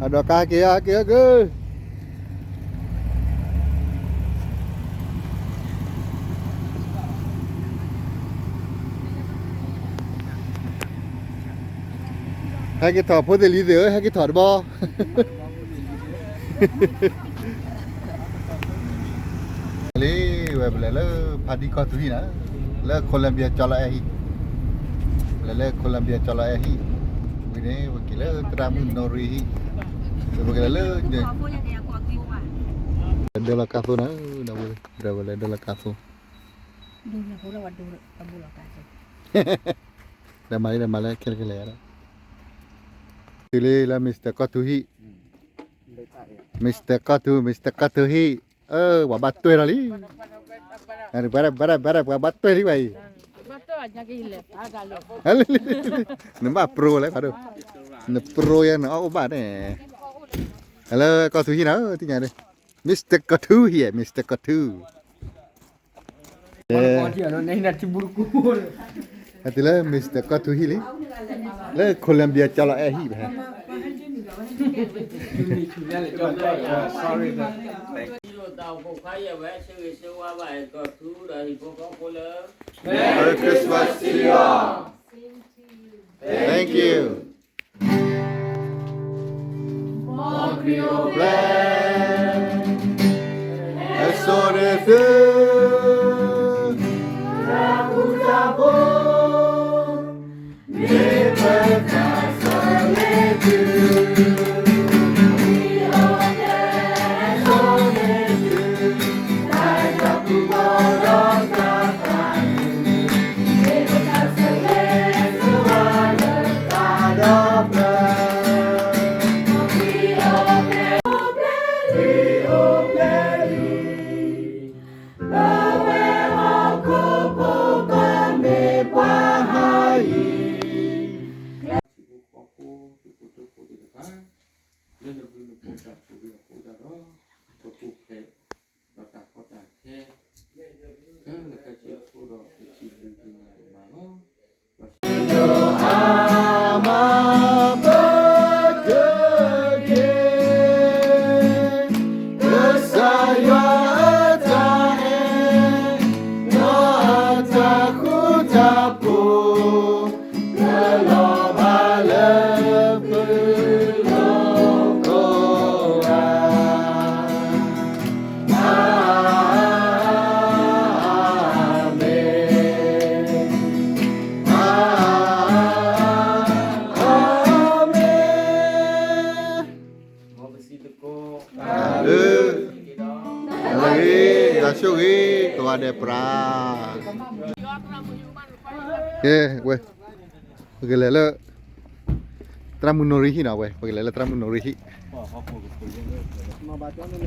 အဒီးကါက့ၤအက့ၤအက့ၤ ဟဲက့ၤထီၣ်ဖိသ့ၣ်လံၤသ့ၣ်ဧၢ ဟဲက့ၤထီၣ်တဘီ လံ ဝဲပလဲၤလၢ ဖါဒံကီၢ်သူဟံၣ်နၤ, လၢ Colombia ကၠီလီၤအဲၣ်ဟံၣ်, ပလဲၤလၢ Colombia ကၠီလီၤအဲၣ်ဟံၣ်, ဝံၤန့ၣ် ပက့ၤလၢသရၣ်မုၣ်နီၣ်ရံဟံၣ်, ပကလဲၤလၢ ဒၢလီၤကါသိနၤ, ဒီပုၢ်ဝဲၢ် ဒၢဝဲလဲၤဒၢလီၤကါသိ, ဒၢမၤလံ ဒၢမၤလၢ ခဲလၢာ်ခဲလၢာ်ဒီး, တုၤလံလၢ Mister ကီၢ်သူဟံၣ်, Mister ကီၢ်သူ, Mister ကီၢ်သူဟံၣ်, အၢ ပှၤဘၣ်တွဲၢ်ထီၣ်လံ, ပှၤဘၣ်တွဲၢ်လံဘၣ်အံၤ, နဘၣ်ပြိလဲၣ်ဖးဒိၣ်, နပြိယဲနအီၣ်အိၣ်ဘၣ်န့ၣ်, ဟဲလၢကီၢ်သူဟံၣ်နၤ သ့ၣ်ညါဒၣ်, Mister ကီၢ်သူဟံၣ်, Mister ကီၢ်သူ ဟဲတုၤလၢ Mister ကီၢ်သူဟံၣ်လံ, လၢ Colombia ကၠီလီၤအဲၣ်ဟံၣ်ဘၣ်, ဒီးဟံၣ်ဖိဃီဖိယဲၢ်ဝဲဆၢဂ့ၤဆၢဝါဘၣ်အဲၣ်ကီၢ်သူဒီးဟံၣ်ဖိဃီဖိလၢ Merry Christmas to you all. Thank you. မ့ၢ်ခရံာ်အိၣ်ဖျဲၣ်, ဟဲစိာ်န့ၢ်သု, တၢ်ဃူတၢ်ဖိး, မ့ၢ်ပတၢ်ဆိၣ်ဂ့ၤသု, မ့ၢ်အိၣ်ဖျဲၣ်, ဟဲစိာ်န့ၢ်သု, တၢ်ဃူတၢ်ဖိးဒီးတၢ်သးန့ၣ် လၢနဘျုးနဖှိၣ်တၢ်ဆိၣ်ဂ့ၤအဃိသတးဒီး ပပူၤဖျဲး ဒီးတၢ်ကီတၢ်ခဲ ခဲလၢာ်ခဲဆ့အဃိဒီး ပစံးဘျုးက့ၤနၤဒိၣ်မးလီၤ. အမၤပကက့ၤ ကစၢ်ယွၤအတၢ်အဲၣ် ဒီးအတၢ်ဃူတၢ်ဖိး ကလီၤဘၣ်လၢပလိၤကိးဂၤ. အၤမ့ၣ်, အၤမ့ၣ်. တၢ်ဘျုး, တၢ်ဆိၣ်ဂ့ၤ, ကိးဂၤဒဲးပြး, ကဲဝဲ, ပကလဲၤလၢ သရၣ်မုၣ်နီၣ်ရံဟံၣ်နီၤဝဲ, ပကလဲၤလၢသရၣ်မုၣ်နီၣ်ရံဟံၣ်, ပှၤဟဲလၢသရၣ်မုၣ်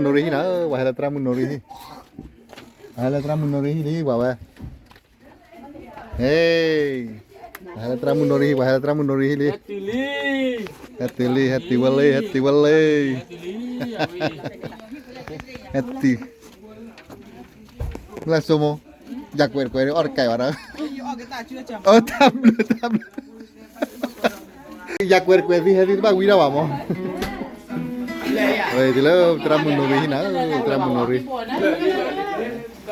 နီၣ်ရံဟံၣ်နီၤ, ပှၤဟဲလၢသရၣ်မုၣ်နီၣ်ရံဟံၣ်, ပှၤဟဲလၢသရၣ်မုၣ်နီၣ်ရံဟံၣ်လံ ပှၤဝဲ ဟဲ, ပှၤဟဲလၢသရၣ်မုၣ်နီၣ်ရံဟံၣ်, ပှၤဟဲလၢသရၣ်မုၣ်နီၣ်ရံဟံၣ်လံ, ဟဲတုၤလံ, ဟဲတုၤလံ, ဟဲတုၤဝဲလံ, ဟဲတုၤဝဲလံ, ဟဲတုၤ, လၢစိမိၢ်, ယကွဲးတကွဲးအီၣ်တကဲးဘၣ်ဒီး, အတၢ်ဘျုးတၢ်ဘျုး ယကွဲးတကွဲးသံ ဟဲသံတဘၣ်ဝံၤဒၣ်ဘၣ်မး, ဝဲတုၤလၢသရၣ်မုၣ်နီၣ်ရံဟံၣ်နၤ, သရၣ်မုၣ်နီၣ်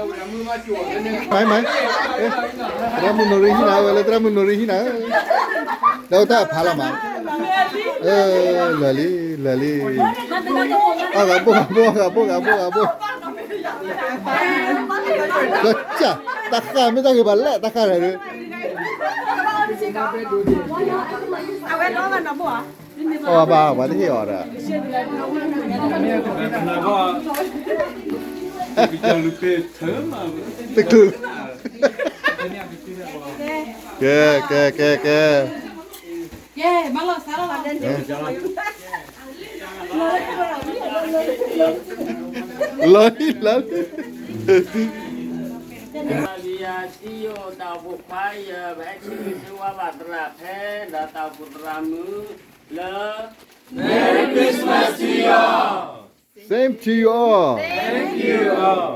ရံ မၤ, မၤ, သရၣ်မုၣ်နီၣ်ရံဟံၣ်နၤ, ဝဲလၢသရၣ်မုၣ်နီၣ်ရံဟံၣ်နၤ, ဒီးတၢ်ဖးလီၤမး, လၢာ်လံ, လၢာ်လံ, အဂၤဘိၣ်ဂၤဘိၣ်ဂၤဘိၣ်ဂၤဘိၣ်ဂၤဘိၣ်, ဒီးကၢ်, တၢ်ဃၢ်မ့ၢ်တၢ်ဂ့ၤဘၣ်လဲၣ် တၢ်ဃၢ်န့ၣ်, အဝဲဘၣ်ပှၤတဟ့ၣ်အီၤဒီး, တချုး, ကဲ, ကဲ, ကဲ, ကဲ, လီၤလံ, လီၤလံ, လီၤလံ, တၢ်အိၣ်ဖှိၣ်သရၣ်ဖဲ ဒီးတၢ်အိၣ်ဖှိၣ်သရၣ်မုၣ်လၢ Merry Christmas to you all. Same to you all. Thank you all.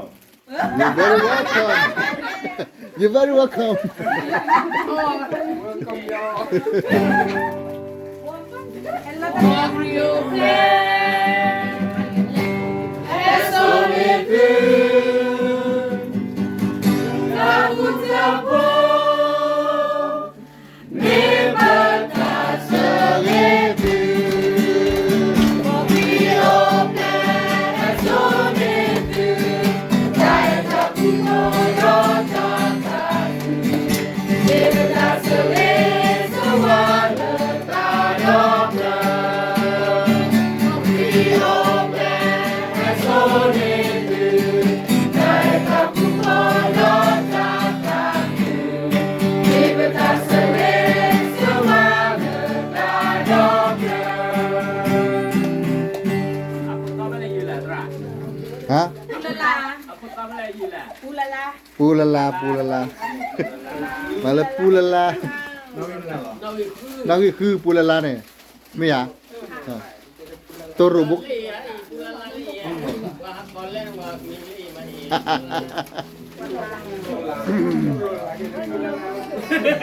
You're very welcome. You're very welcome. Hả? Pulala, pulala. မၤလၢပူလလါ, နီၣ်ဂံၢ်ဃုပူလလါန့ၣ်, မ့ၢ်ဧါ, တိရိၣ်ဘိ,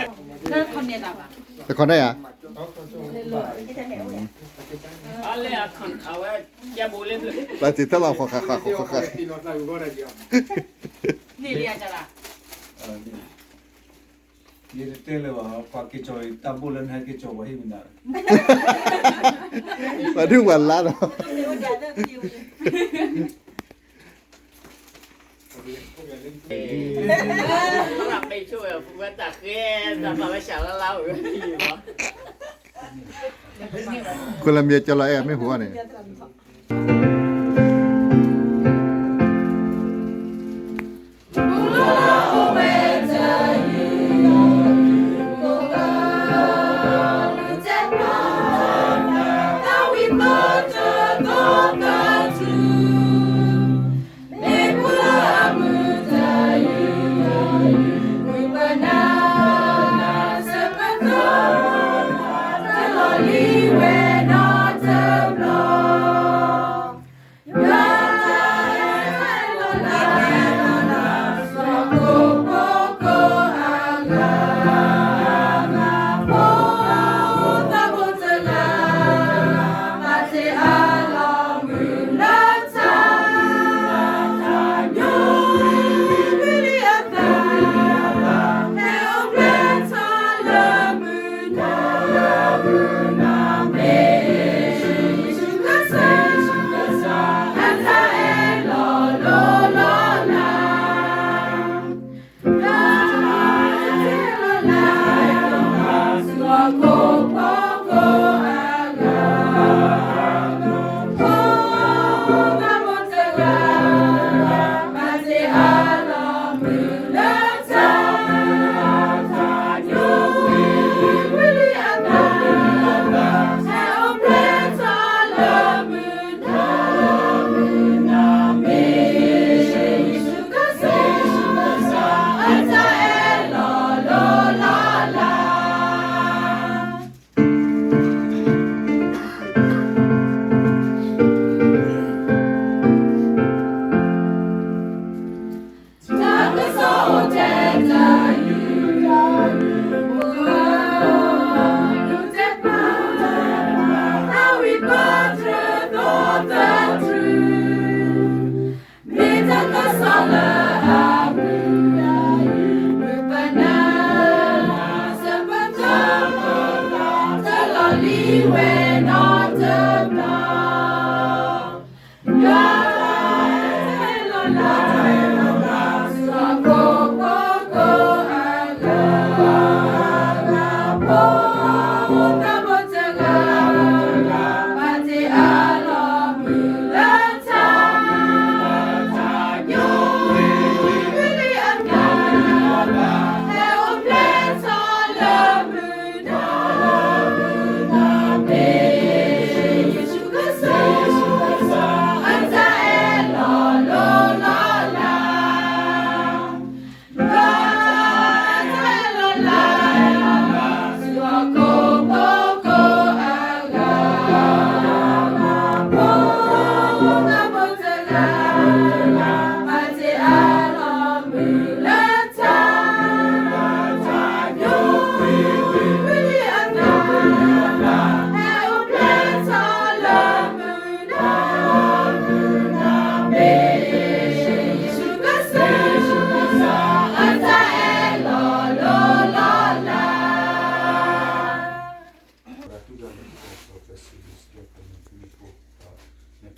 တခီန့ၣ်ဧါ, ပျၢ်စ့ၣ်တၢ်လီၤ ဃီဃီဃီဃီဃီ, ယတတဲလၢၤဘၣ်, ပှၤက့ၤကၠီၤအံၤ တၢ်ဘိၣ်လၢနဟဲက့ၤကၠီၤပှၤဟံၣ်မနုၤလဲၣ်, ပှၤဒုးပှၤလါဒီး ခိၣ်လၢမံၤကၠီၤလီၤအဲၣ်မ့ၢ်ဟူအီၤန့ၣ်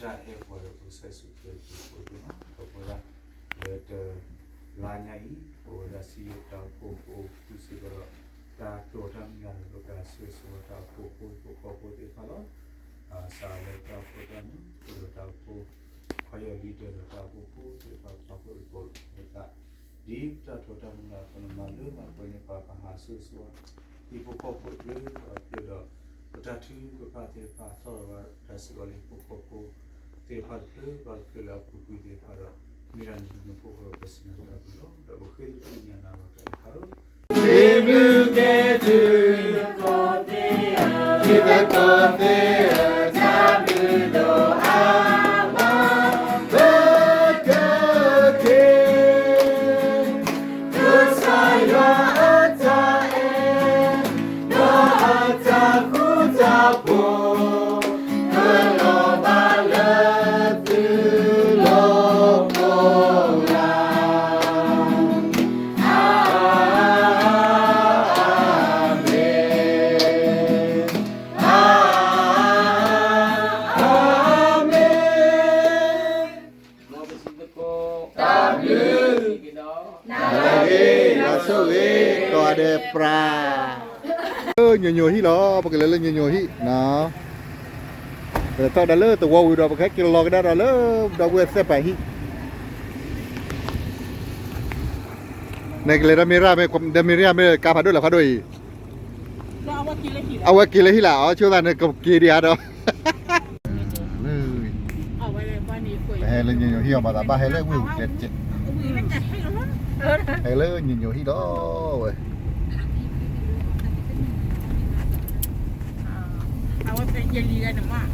တၢ်အဲၣ်ပှၤဒီးပကစၢ်ယ့ၣ်ၡူးခရံာ်အပူၤ ပဃိသတးဒီး လၢတလါညါအံၤ ပဝဲဒၣ်စံယိၣ်တၢ်အိၣ်ဖှိၣ်ဖိ ဃုစ့ၢ်ကီးဒီး တၢ်တိာ်တၢ်မံၤလၢပကဆိၣ်ဂ့ၤဆိၣ်ဝါတၢ်အိၣ်ဖှိၣ်ဖိ ဟံၣ်ဖိဃီဖိသ့ၣ်တဖၣ်လီၤ. စးလၢတၢ်အိၣ်ဖှိၣ်တၢ်မုာ် အိၣ်ဒီးတၢ်အိၣ်ဖှိၣ် ခီယီၢ်လံဒီးတၢ်အိၣ်ဖှိၣ်ဖိသ့ၣ်တဖၣ် ပာ်ဖှိၣ်သကိးမ့ၢ်သး ဒ်ပတၢ်တိာ်တၢ်မံၤလၢအသိးန့ၣ် မၤလၢမၤပှဲၤန့ၢ်ပှၤ ပဟးဆိၣ်ဂ့ၤဆိၣ်ဝါ ဟံၣ်ဖိဃီဖိတဖၣ် ဒီးပဖျါဒီး ပတၢ်ထုကဖၣ်သ့ၣ်တဖၣ် ဆီၣ်လီၤဘၣ်တၢ်စ့ၢ်ကီးလၢဟံၣ်ဖိဃီဖိသ့ၣ်တဖၣ်တဖျၢၣ်ဘၣ်တဖျၢၣ်လၢအပူၤကွံာ်သ့ၣ်တဖၣ်ဒီး မ့ၢ်ဒၣ်နဖိဃီဖိပစံးနၤတၢ်ဘျုးလီၤ. ဒီးပဃ့သးပညါနၤလီၤတၢ်အံၤဖးဒိၣ် နၤလၢအဂ့ၤ နၤဆိၣ်ဂ့ၤ ကိးဂၤဒဲးပြး လၢညိၣ်ညိၣ်ဟံၣ်လီၤ. ပကလဲၤလၢညိၣ်ညိၣ်ဟံၣ်နီၤ. ပလဲၤထီၣ်ဒၣ်လၢသဝီဝံၤဒီး ပကဟဲက့ၤလီၤကဒါဒီးလၢ ဒီပုၢ်ဝဲၢ်သဲပၤဟံၣ် နကလဲၤဒီးမ့ၢ်ရၣ်မ့ၢ် ဒီးမ့ၢ်ရၣ်မ့ၢ်ကါဖးဒိၣ်လဲၣ်ဖးဒိၣ်အံၤ အဝဲက့ၤလၢဟံၣ်လၢ် အီၤဆိသးန့ၣ် ကက့ၤဒံးဧါဒီး ပဟဲလၢညိၣ်ညိၣ်ဟံၣ်အီၤ ပှၤသးဘၣ်ဟဲလၢဝ့ၢ်ပူၤကျဲတကဲး ဟဲလၢညိၣ်ညိၣ်ဟံၣ်ဒီးဝဲ ဟဲတုၤလံ ဟဲတုၤ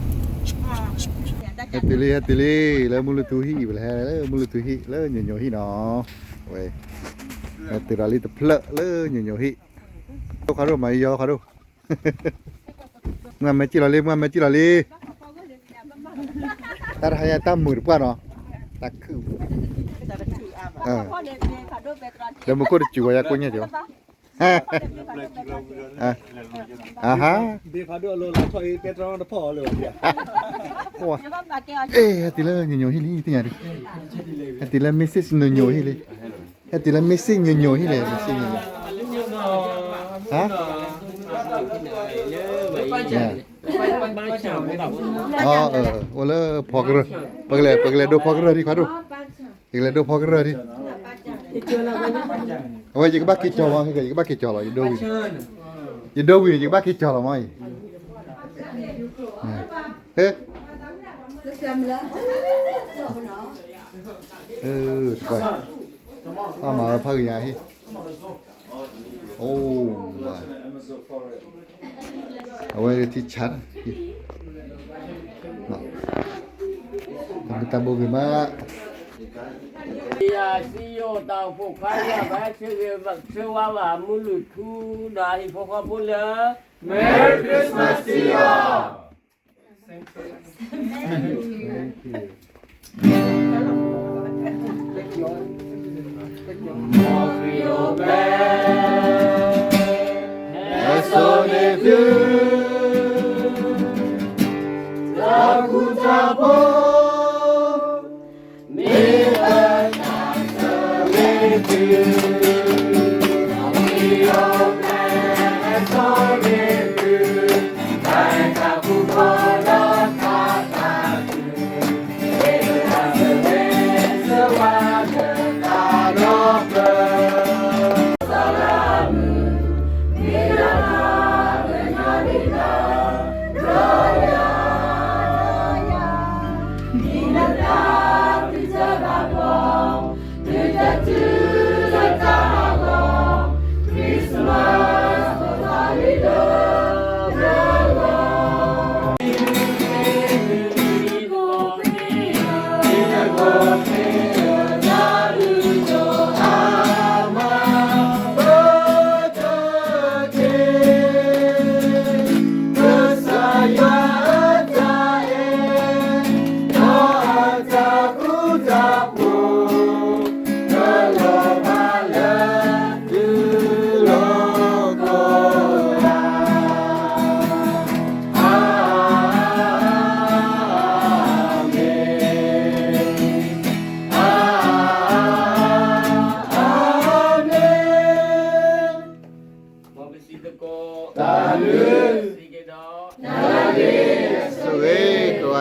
လံ လၢမုၢ်လုၢ်ထူဟံၣ် ပလဲၤဟဲလၢမုၢ်လုၢ်ထူဟံၣ် လၢညိၣ်ညိၣ်ဟံၣ်နီၤ ဝဲ ဟဲတုၤဒီးလံတဖျၢၣ်လၢညိၣ်ညိၣ်ဟံၣ် ခီဒိၣ်မၤယီခီဒိၣ် မုၢ်မဲာ်စံၣ်လီၤလံ မုၢ်မဲာ်စံၣ်လီၤလံ တၢ်တဟါညါတၢ်မုာ်တပှၢ်နီၤ တၢ်ခုၣ် ဒီးမူခိၣ်တစူၤဝဲယၤကိၣ်ညါကီ အဟါ အဲ ဟဲတုၤလၢညိၣ်ညိၣ်ဟံၣ်လံ သ့ၣ်ညါဒံး ဟဲတုၤလၢ Missus ညိၣ်ညိၣ်ဟံၣ်လံ ဟဲတုၤလၢ Missus ညိၣ်ညိၣ်ဟံၣ်လံ Missus ညိၣ်ညိၣ် ဟါ အိၣ်လၢဖီကရၢၢ် ပကလဲၤ ပကလဲၤဒိဖီကရၢၢ်ဒံးခီဒိၣ် ယကလဲၤဒိဖီကရၢၢ်ဒံး အဝဲယကဘၣ်က့ၤကၠီၤမး ယကဘၣ်က့ၤကၠီၤလီၤ ယဒိဝံၤ ယဒိဝံၤန့ၣ် ယကဘၣ်က့ၤကၠီၤလီၤမးအံၤ ဟဲ တကွၢ် အမၤဝဲဖးကညါဟံၣ် အိၣ် အဝဲထံဆါ တၢ်ဘိဂ့ၤမး ယစံယိၣ်တၢ်အိၣ်ဖှိၣ်ခွါယၤ ပဟဲဆၢဂ့ၤဆၢဝါဘၣ်မုၢ်လုၢ်ထူ ဒီးဟံၣ်ဖိဃီဖိလၢ Merry Christmas စံယိၣ်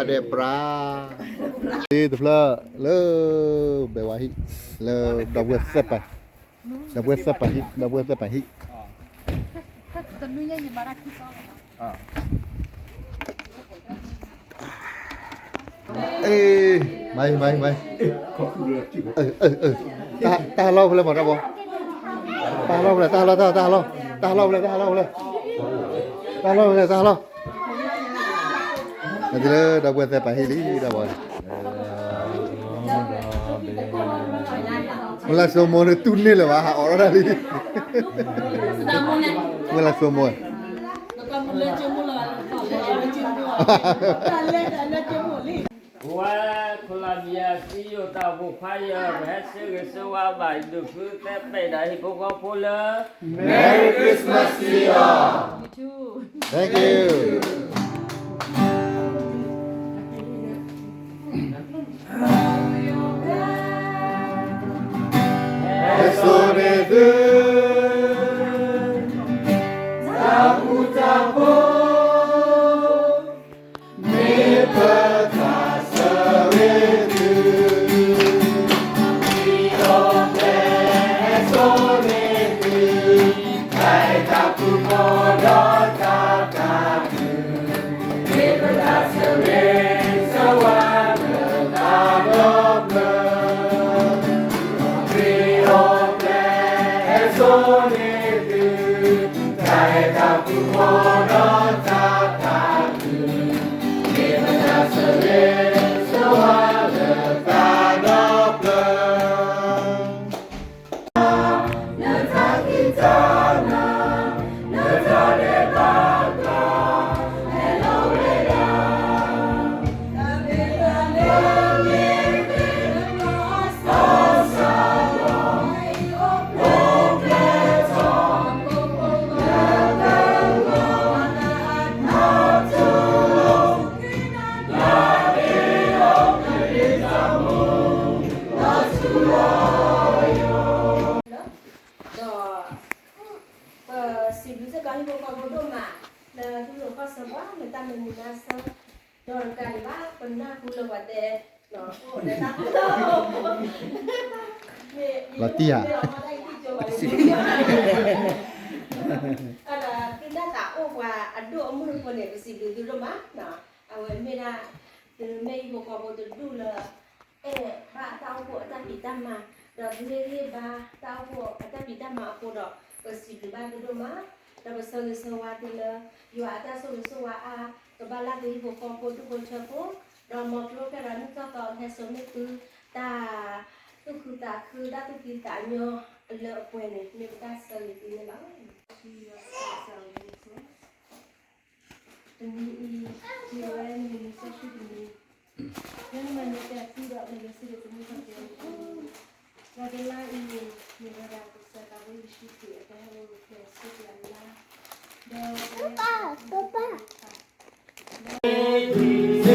ဒဲးပြါ လ့တဖျၢၣ်လၢ ဘဲဝါဟံၣ် လၢဒီပုၢ်ဝဲၢ်သဲပၤ ဒီပုၢ်ဝဲၢ်သဲပၤဟံၣ် ဒီပုၢ်ဝဲၢ်သဲပၤဟံၣ် အ့ မၤအံၤ မၤအံၤ မၤအံၤ တၢ်ဟးလီၢ်ဖဲလဲၣ်မး တၢ်ဘီ တၢ်ဟးလီၢ်ဖဲလဲၣ် တၢ်ဟးလီၢ် တၢ်ဟးလီၢ် တၢ်ဟးလီၢ်ဖဲလဲၣ် တၢ်ဟးလီၢ်ဖဲလဲၣ် တၢ်ဟးလီၢ်ဖဲလဲၣ် တၢ်ဟးလီၢ် မ့ၢ်လၢဒီပုၢ်ဝဲၢ်သဲပၤဟံၣ်လံ တၢ်ဘီ မ့ၢ်လၢစိမိၢ်န့ၣ်တူၢ်န့ၢ်လၢၤဘၣ် ဟးအိးထီၣ်တၢ်လံ မ့ၢ်လၢစိမိၢ် ဝဲ ခလမယၤ စံယိၣ်တၢ်အိၣ်ဖှိၣ်ခွါယၢၢ် ပဟဲဆၢဂ့ၤဆၢဝါဘၣ် ဒုးဖုသဲပဲၣ်ဒီးဟံၣ်ဖိဃီဖိလၢ Merry Christmas စံယိၣ် Thank you. ဟဲစိာ်န့ၢ်သု တၢ်ဃူတၢ်ဖိး မ့ၢ်ပတၢ်ဆၢဂ့ၤသု ဒီးပဟဲစိာ်န့ၢ်သု တၢ်အဲၣ်တၢ်ကွံ ဒီးတၢ်သးခု မ့ၢ်ပတၢ်ဆၢဂ့ၤဆၢဝါလၢတၢ်ဒီဖျၢၣ် ခရံာ်အိၣ်ဖျဲၣ်ဟဲစိာ်န့ၢ်သု တၢ်အဲၣ်တၢ်ကွံ ဒီးတၢ်သးခု မ့ၢ်ပတၢ်ဆၢဂ့ၤဆၢဝါလၢတၢ်ဒီဖျၢၣ် ဒီး ပစံးဘျုးစ့ၢ်ကီးဟံၣ်ဖိဃီဖိဒိၣ်မး လၢဟံၣ်ဖိဃီဖိစၢၤပှၤ လၢတၢ်မုာ်မုာ်မၤစၢၤ ဒီးတကးဒံးဘၣ် ပနၢ်ဟူလၢပှၤတဲ လီၤတံၢ်ဧါ ဒီးသုတၢ်သးအိၣ်ပှၤအဒိၣ်အမုၢ်အဃိန့ၣ် ပစံးဘျုးသုဒိၣ်မး အဝဲမ့ၢ်ဒၣ် သုမ့ၢ်ဟံၣ်ဖိဃီဖိတဒူၣ်လၢ အဲၣ်ဘၣ်တၢ်အိၣ်ဖှိၣ်အတၢ်ဖံးတၢ်မၤ ဒီးသုမ့ၢ်ဟ့ၣ်ဘါတၢ်အိၣ်ဖှိၣ်အတၢ်ဖံးတၢ်မၤအဃိဒီး ပစံးဘျုးဘၣ်သုဒိၣ်မး ဒီးပဆၢဂ့ၤဆၢဝါသုလၢ ယွၤအတၢ်ဆိၣ်ဂ့ၤဆိၣ်ဝါအါ ကဘၣ်လၢသုဟံၣ်ဖိဃီဖိဒူၣ်ဖိထၢဖိ ဒီးမ်ကျိၤကဲဒီးနံၣ်ထီၣ်သီဟဲစိာ်န့ၢ်သု တၢ်သူၣ်ခုသးခု တၢ်သူၣ်ဖှံသးညီအလၢအပှဲၤန့ၣ် မ့ၢ်ပတၢ်ဆၢဂ့ၤသုန့ၣ်လီၤ. တနံၤအံၤ မ့ၢ်ဝဲနံၣ်နံၣ်ဆၢဆူတနံၤ လၢနမၤနၢၤတၢ်သံဒီးနလဲၤဆူဒီးသမူထီၣ်က့ၤအီၤ ဒီးတလါအံၤန့ၣ် မ့ၢ်ဝဲဒၣ်ကစၢ်သးဘိယ့ၣ်ၡူးခရံာ်အတၢ်ဟဲအိၣ်ဖျဲၣ်ဆူတလါ ဒီး မ်ပစံးသကိး တၢ်ဘျုး တၢ်ဘျုး တၢ်ဆိၣ်ဂ့ၤ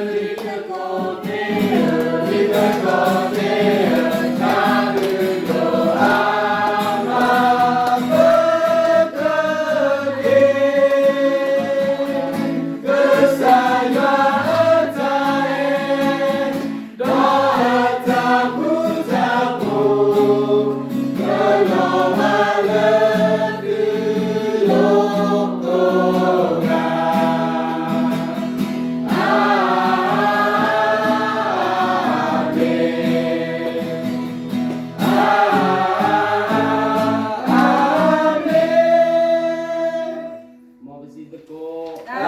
ကိးဂၤဒဲးပြး ယတူၢ်တန့ၢ်ဘၣ်တၢ်ဝဲ အီၣ်ဒီးလံ အီၣ်က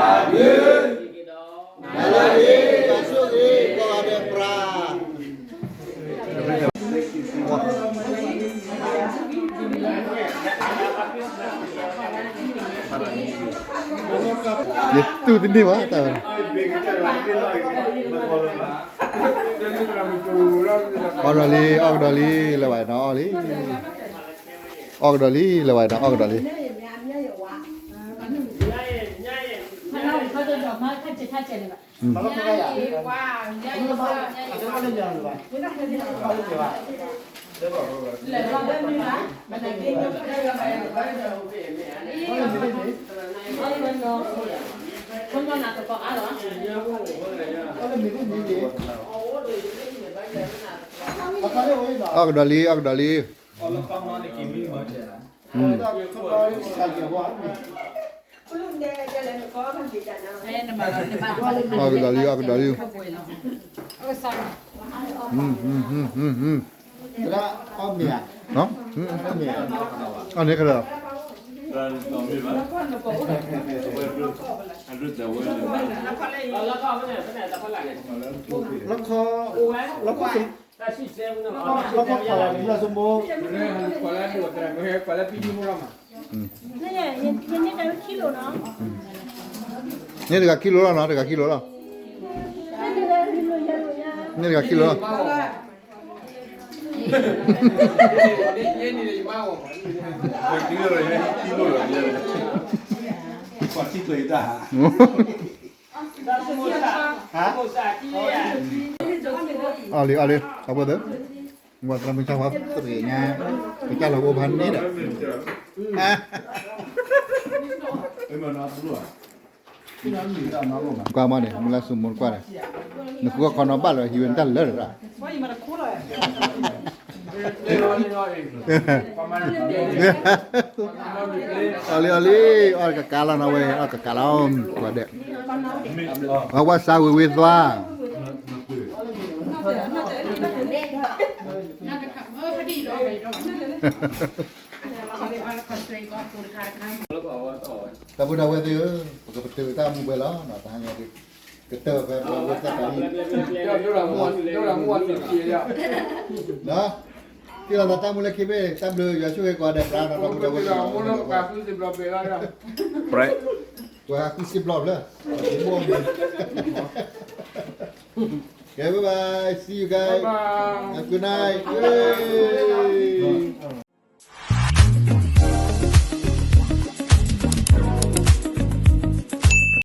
ဒီးလံ လၢဝဲနီၤအီၣ်လံ အီၣ်ကဒီးလံ လၢဝဲနီၤအီၣ်ကဒီးလံ လၢ အီၣ်ကဒီးလံ အီၣ်ကဒီးလံ. အီၣ်ကဒီးလံ အီၣ်ကဒီးလံ. အီၣ်န့ၣ်ကဒီး လီခီ လီခီ လီခီ လီခီ လီခီ လီခီ လီခီ န့ၣ်တဂၤခံလိၤလီၤနီၤ, တဂၤခံလိၤလီၤ. န့ၣ်တဂၤခံလိၤလီၤ. အီၣ်လံ အီၣ်လံ အဝဲသ့ၣ်, ဝဲသရၣ်မုၣ်ဆါဝါသရ့ၣ်ညါ, ပကၢ်လီၤအိၣ်ဖးန့ၣ်ဒီး, ကွၢ်မးန့ၣ် မုၢ်လၢ်စိမိၤကွၢ်န့ၣ်, နဃုအီၣ်ခီနီၤဘၣ်လၢဟံးဝဲနတၢ်လၢာ်ဒီး, အီၣ်လံ အီၣ်လံ အီၣ်ကကးလီၤနီၤဝဲ အီၣ်ကကးလီၤ ကွၢ်ဒဲး, အဝဲစါဝ့ၤဝ့ၤသွါ တၢ်ဖိဒၣ်ဝဲၢ်သ့ၣ်ဧၢ, ပကပတုာ်တၢ်မူပှဲၤလီၤ, တဟါညါဒ်, ကတၢၢ်ဖဲပှၤဝဲၢ်သၣ်တၢ်အံၤ, တ့ၢ်လီၤသးတၢ်မူလၢခံဘ့ၣ်, တၢ်ဘျုးယွၤဆိၣ်ဂ့ၤကိးဂၤဒဲး ပှၤဒီပုၢ်ဒီဝဲၢ်, ပှၤဃုစံးဘျီဖျၢၣ်, ကဲ bye bye, see you guys, good night.